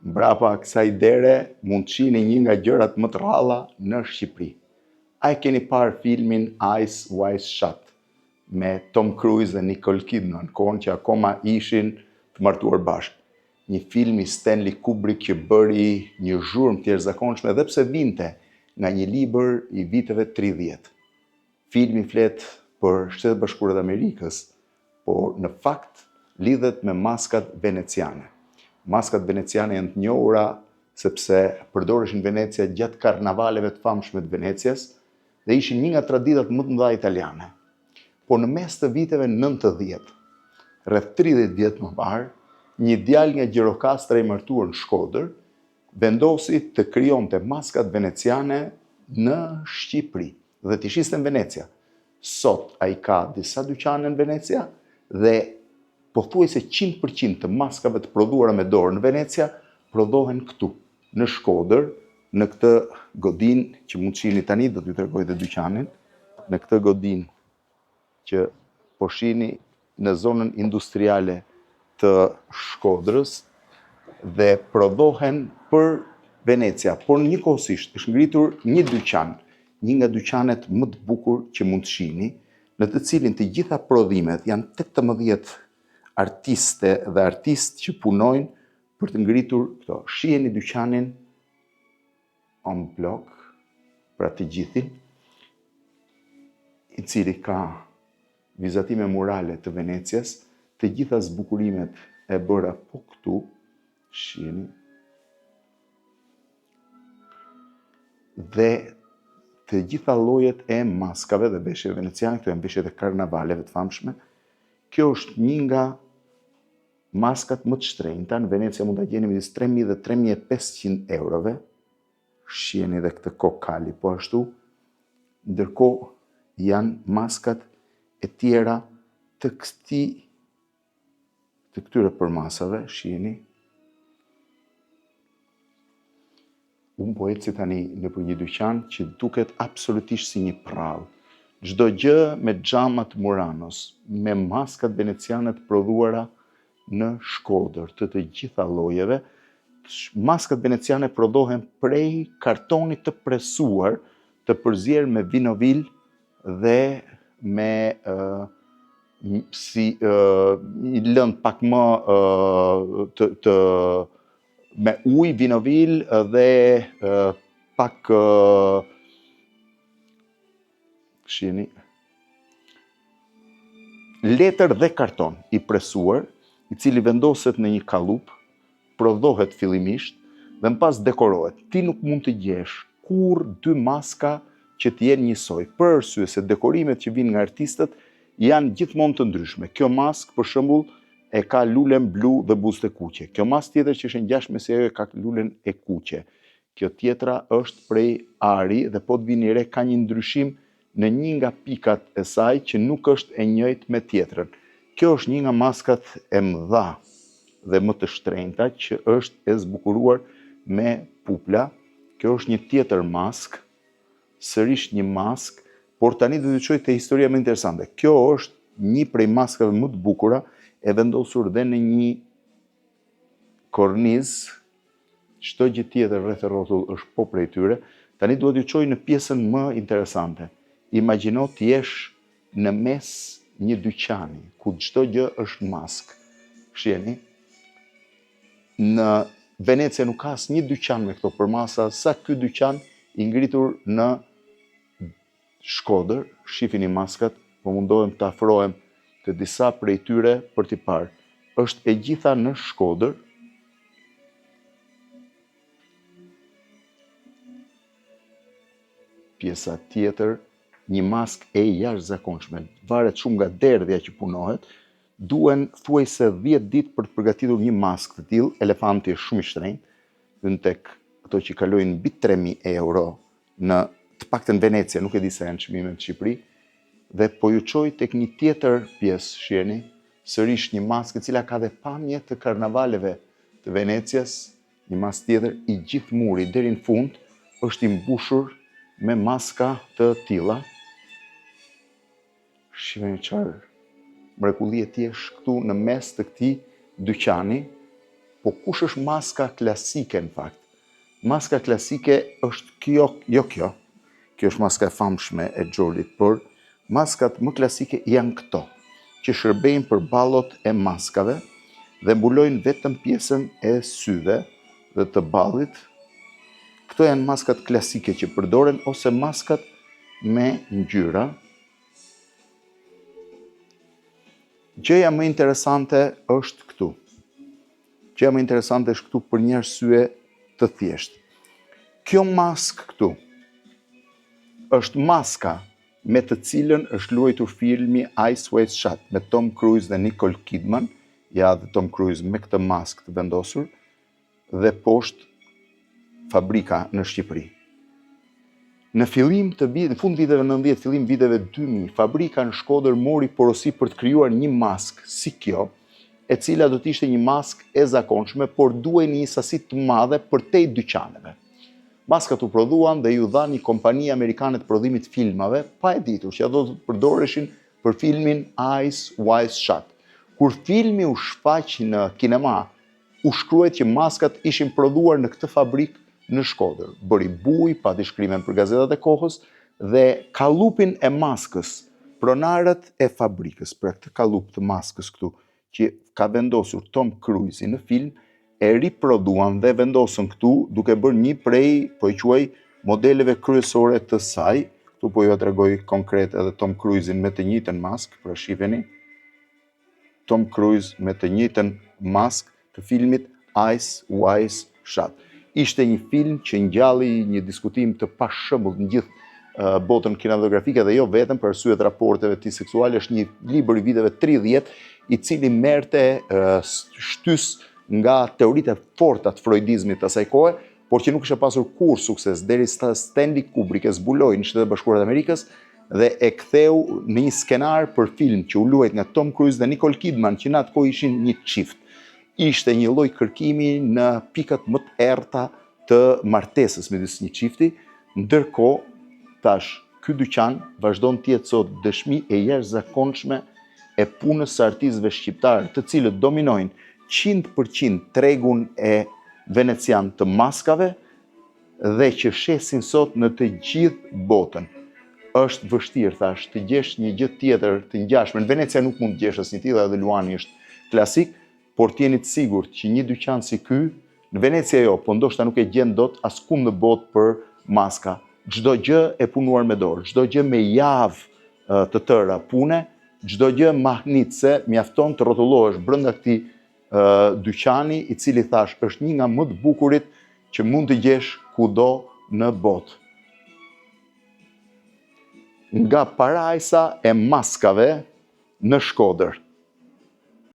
Mbrapa kësaj dere mund të shihni një nga gjërat më të rralla në Shqipëri. A e keni parë filmin Eyes Wide Shut me Tom Cruise dhe Nicole Kidman, kohën që akoma ishin të martuar bashkë? Një film i Stanley Kubrick që bëri një zhurmë të jashtëzakonshme edhe pse vinte nga një libër i viteve 30. Filmi flet për Shtetet e Bashkuara të Amerikës, por në fakt lidhet me maskat veneciane. Maskat veneciane janë të njohura sepse përdoreshin në Venecia gjatë karnavaleve të famshme të Venecias dhe ishin një nga traditat më të mëdha italiane. Por në mes të viteve 90, rreth 30 vjet më parë, një djalë nga Gjirokastra i martuar në Shkodër vendosi të krijonte maskat veneciane në Shqipëri dhe t'i shiste në Venecia. Sot ai ka disa dyqane në Venecia dhe pothuajse 100% të maskave të prodhuara me dorë në Venecia prodhohen këtu, në Shkodër, në këtë godinë që mund të shihni tani, do t'ju tregoj dhe dyqanin, në këtë godinë që po shihni në zonën industriale të Shkodrës dhe prodhohen për Venecia, por njëkohësisht është ngritur një dyqan, një nga dyqanet më të bukur që mund të shihni, në të cilin të gjitha prodhimet janë 18 artiste dhe artistë që punojnë për të ngritur këto. Shiheni dyqanin en bloc, pra të gjithin, i cili ka vizatime murale të Venecias, të gjitha zbukurimet e bëra po këtu, shiheni, dhe të gjitha llojet e maskave dhe veshjeve veneciane, këto janë veshjet e karnavaleve të famshme. Kjo është një nga maskat më të shtrenjta, në Venecia mund ta gjeni midis 3000 dhe 3500 eurove. Shiheni dhe këtë kokë kali po ashtu. Ndërkohë janë maskat e tjera të këtij të këtyre përmasave, shiheni. Unë po eci tani nëpër një dyqan që duket absolutisht si një përrallë. Çdo gjë me xhama të Muranos, me maskat veneciane të prodhuara në Shkodër, të të gjitha llojeve. Maskat veneciane prodhohen prej kartonit të presuar, të përzier me vinovil dhe me uh, si uh, një lëndë pak më uh, të, të me ujë, vinovil dhe uh, pak uh, shiheni letër dhe karton i presuar, i cili vendoset në një kallup, prodhohet fillimisht dhe më pas dekorohet. Ti nuk mund të gjesh kurrë dy maska që të jenë njësoj, për arsye se dekorimet që vijnë nga artistët janë gjithmonë të ndryshme. Kjo maskë, për shembull, e ka lulen blu dhe buzët e kuqe. Kjo maskë tjetër që është e ngjashme si ajo e ka lulen e kuqe. Kjo tjetra është prej ari dhe po të vini re ka një ndryshim në një nga pikat e saj që nuk është e njëjtë me tjetrën. Kjo është një nga maskat e mëdha dhe më të shtrenjta që është e zbukuruar me pupla. Kjo është një tjetër maskë, sërish një maskë, por tani do t'ju çoj te historia më interesante. Kjo është një prej maskave më të bukura e vendosur dhe në një kornizë, çdo gjë tjetër rreth e rrotull është po prej tyre. Tani dua t'ju çoj në pjesën më interesante. Imagjino të jesh në mes një dyqani ku çdo gjë është maskë. Shiheni? Në Venecia nuk ka asnjë dyqan me këto përmasa sa ky dyqan i ngritur në Shkodër, shifini maskat, po mundohem të afrohem te disa prej tyre për t'i parë. Është e gjitha në Shkodër. Pjesa tjetër, një maskë e jashtëzakonshme, varet shumë nga derdhja që punohet, duhen thuajse 10 ditë për të përgatitur një maskë të tillë, elefanti është shumë i shtrenjtë, hyn tek ato që kalojnë mbi 3000 euro në të paktën Venecia, nuk e di sa janë çmimet në Shqipëri, dhe po ju çoj tek një tjetër pjesë, shiheni, sërish një maskë e cila ka dhe pamje të karnavaleve të Venecias, një maskë tjetër, i gjithë muri deri në fund është i mbushur me maska të tilla. Shiheni çfarë mrekullie të jesh këtu në mes të këtij dyqani. Po kush është maska klasike në fakt? Maska klasike është kjo, jo kjo. Kjo është maska e famshme e Xholit, por maskat më klasike janë këto, që shërbejnë për ballot e maskave dhe mbulojnë vetëm pjesën e syve dhe të ballit. Këto janë maskat klasike që përdoren ose maskat me ngjyra. Gjëja më interesante është këtu. Gjëja më interesante është këtu për një arsye të thjeshtë. Kjo maskë këtu është maska me të cilën është luajtur filmi Eyes Wide Shut me Tom Cruise dhe Nicole Kidman, ja dhe Tom Cruise me këtë maskë të vendosur dhe poshtë fabrika në Shqipëri. Në fillim të vit, në fund viteve 90, fillim viteve 2000, fabrika në Shkodër mori porosi për të krijuar një maskë si kjo, e cila do të ishte një maskë e zakonshme, por duhej në një sasi të madhe përtej dyqaneve. Maskat u prodhuan dhe iu dha një kompani amerikane të prodhimit të filmave, pa e ditur që ato do të përdoreshin për filmin Eyes Wide Shut. Kur filmi u shfaq në kinema, u shkruajt që maskat ishin prodhuar në këtë fabrikë në Shkodër. Bëri bujë, pati shkrime për gazetat e kohës dhe kallupin e maskës, pronarët e fabrikës, pra këtë kallup të maskës këtu, që ka vendosur Tom Cruise në film, e riprodhuan dhe vendosën këtu duke bërë një prej, po e quaj, modeleve kryesore të saj. Këtu po jua tregoj konkret edhe Tom Cruise-in me të njëjtën maskë, pra shifeni. Tom Cruise me të njëjtën maskë të filmit Eyes Wide Shut. Ishte një film që ngjalli një diskutim të pashembullt në gjithë botën kinematografike dhe jo vetëm për arsye të raporteve të tij seksuale, është një libër i viteve 30 i cili merrte shtysë nga teoritë e forta të freudizmit të asaj kohe, por që nuk kishte pasur kurrë sukses derisa Stanley Kubrick e zbuloi në Shtetet e Bashkuara të Amerikës dhe e ktheu në një skenar për film që u luajt nga Tom Cruise dhe Nicole Kidman, që në atë kohë ishin një çift. Ishte një lloj kërkimi në pikat më të errëta të martesës midis një çifti, ndërkohë tash ky dyqan vazhdon të jetë sot dëshmi e jashtëzakonshme e punës së artistëve shqiptarë, të cilët dominojnë 100% tregun e venecian të maskave dhe që shesin sot në të gjithë botën. Është vështirë, thash, të gjesh një gjë tjetër të ngjashme. Në Venecia nuk mund të gjesh asnjë tillë, edhe Luani është klasik, por të jeni të sigurt që një dyqan si ky, në Venecia jo, po ndoshta nuk e gjen dot askund në botë për maska. Çdo gjë e punuar me dorë, çdo gjë me javë të tëra pune, çdo gjë mahnitëse, mjafton të rrotullohesh brenda këtij dyqani, i cili thash është një nga më të bukurit që mund të gjesh kudo në botë. Nga parajsa e maskave në Shkodër.